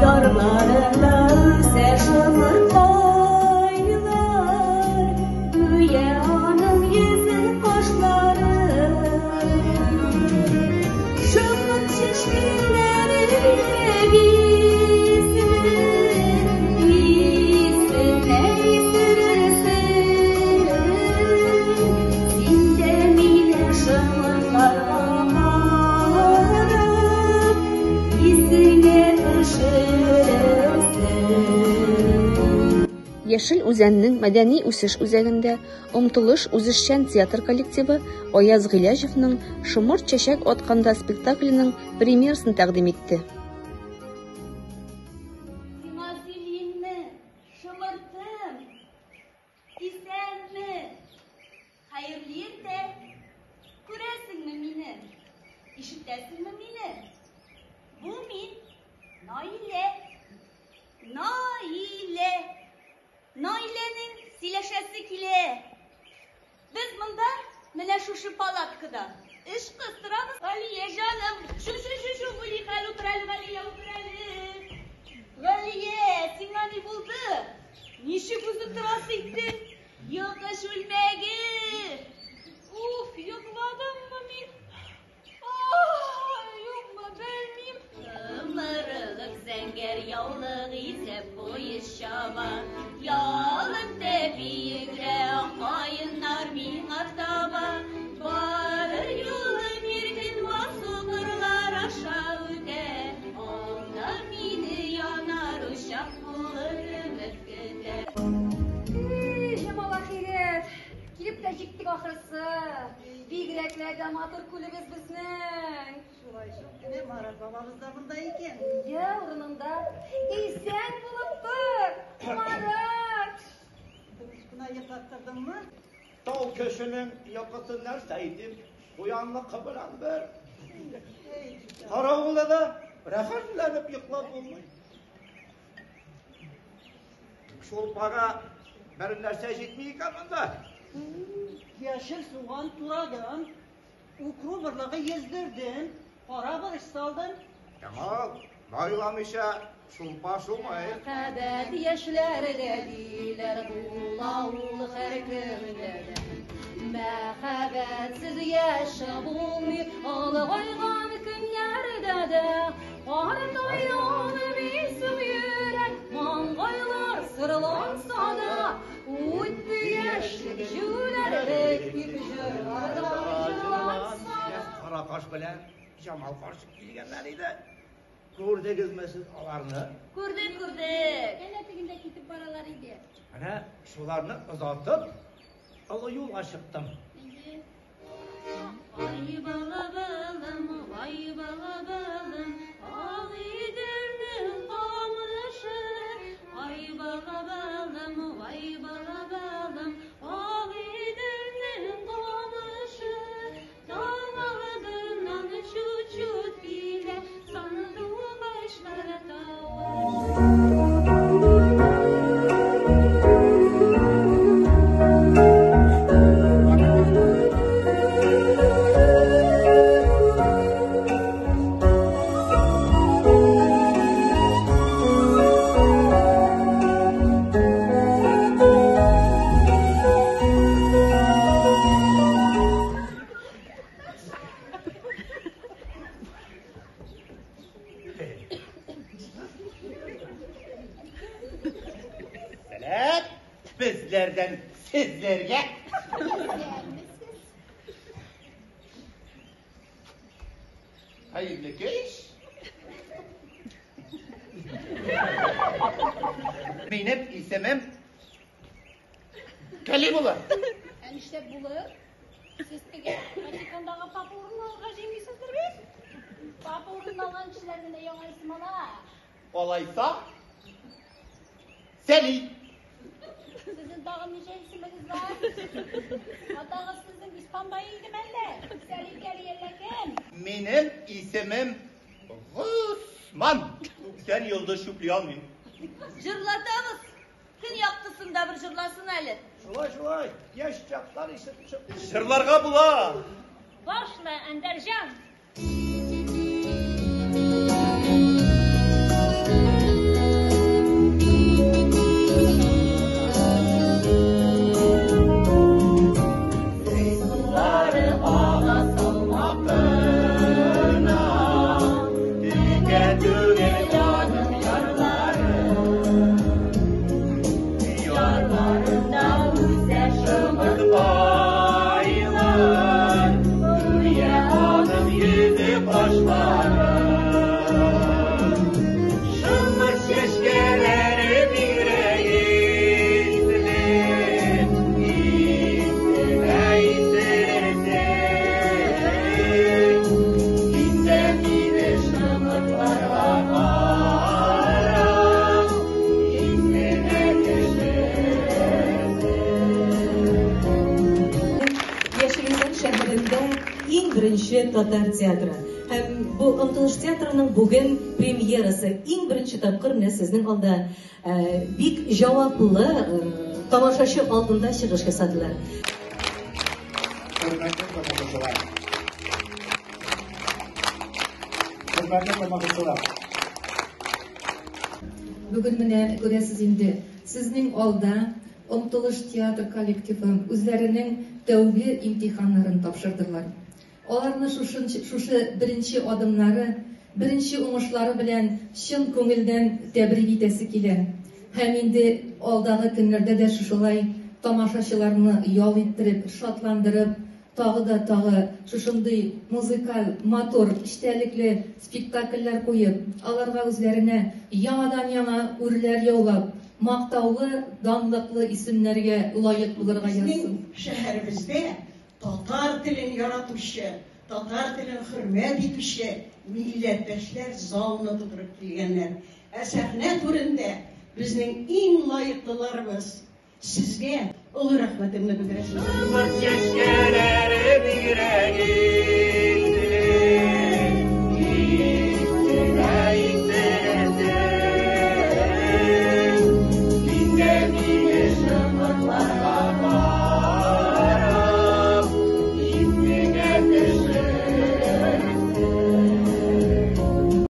Ярларында үсә шомырткайлар, Гүя аның йөзе, кашлары. Шомырт чәчкәләре бисеме, Исенә исерерсең. Син дә мине шомыртларга карап, Исеңә төшерерсең. Яшел Үзәннең мәдәни үсеш үзәгендә Омтылыш үзешчән театр коллективы Аяз Гыйләҗевның "Шомырт чәчәк атканда" спектакленең премьерасын тәкъдим итте. Сиңа сөйлимме, шомыртым? Исәнме? Хәерле иртә! Күрәсеңме мине? Ишетәсеңме мине? Бу мин, Наилә. Наилә! Наиләнең сөйләшәсе килә. Без монда, менә шушы палаткада, өч кыз торабыз. Галия җаным, шу шу шу шу, бу ни хәл, утыр әле, Галия, утыр әле. Галия, сиңа ни булды? Ничек үзең торасы иттең? Йокы чүлмәге! Уф, йокладыммы мин? Ай, юкмы, белмим. Кымырылык зәңгәр яулык изәп поезд чаба. Ялын тәпи йөгерә ак каеннар миңа таба. Барыр юлым иркен басу кырлар аша үтә. Алда мине янар учак булыр өмет көтә. Эй, Җамал ахирәт, килеп тә җиттек ахрысы. Бигрәкләр дә матур күлебез безнең. Шулай шул, әнә Марат бабабыз да монда икән. Я урынында. Исән булып тор, Марат. Тыныч кына йоклап тордыңмы? Тау кешенең йокысы нәрсә итеп, куянныкы белән бер. Каравылда да рәхәтләнеп йоклап булмый. Шулпага бер нәрсә җитми икән монда. Яшел суган турадым, укроп орлыгы йөздердем, кара борыч салдым. Җамал, майламыйча шулпа шумый. Мәхәббәт яшьләрдә диләр була ул һәркемдә дә. Мәхәббәтсез яшәп булмый олыгайган көннәрдә дә. Картаюны йөрәк, маңгайлар сырланса да, үтте яшьлек җүләрлек дип җырларда җырланса да. Каракаш белән Җамал карчык килгәннәр иде. Күрдегезме сез аларны? Күрдек, күрдек. Әнә тегендә китеп баралар иде. Менә шуларны озатып, олы юлга чыктым. Вай бала балам, вай бала балам, Агыйделнең камышы. Вай бала балам, вай бала балам, Агыйделнең камышы. Таң алдыннан чут-чут килә, Сандугачлар тавышы. Сәлам безләрдән сезләргә. Исәнмесез. Хәерле кич. Минем исемем Кәлимулла. Ә нишләп булыр? Сез теге Ватикандагы папа урынын алырга җыенмыйсыздыр бит? Папа урынын алган кешеләр генә яңа исем ала. Алайса, Сәли. Сезнең тагын ничә исемегез бар? Атагыз сезнең Испанбай идеме әллә? Сәли Кәли әллә кем? Минем исемем Госман. Күптән йолдыз чүпли алмыйм. Җырлатабыз. Көн яктысында бер җырласын әле. Шулай, шулай. Яшь чаклар исе төшеп. Җырларга була. Башла, Әндәрҗан! түгел аның ярлары. Ярларында үсә шомырт айлар, гүя аның йөзе кашлары. Шомырт чәчкәләре бигрәк исле, исемә исерсең. Син дә мине шомыртларга карап, исемә төшерсең. Яшел Үзән шәһәрендә иң беренче татар театры. Һәм бу Омтылыш театрының бүген премьерасы. Иң беренче тапкыр менә сезнең алда бик җаваплы тамашачы алдында чыгыш ясадылар. Хөрмәтле тамашачылар. Хөрмәтле тамашачылар. Бүген менә күрәсез инде, сезнең алда Омтылыш театр коллективы үзләренең тәүге имтиханнарын тапшырдылар. Аларны шушы, шушы беренче адымнары, беренче уңышлары белән чын күңелдән тәбрик итәсе килә. Һәм инде алдагы көннәрдә дә шушылай тамашачыларны ял иттереп, шатландырып, тагы да тагы шушындый музыкаль, матур, эчтәлекле спектакльләр куеп, аларга үзләренә яңадан-яңа үрләр яулап, мактаулы, данлыклы исемнәргә лаек булырга Безнең язсын. шәһәребездә татар телен яратучы, татар телен хөрмәт итүче милләттәшләр залны тутырып килгәннәр. Ә сәхнә түрендә безнең иң лаеклыларыбыз. Сезгә олы рәхмәтемне белдерәсем. Шомырт чәчкәләре бигрәк.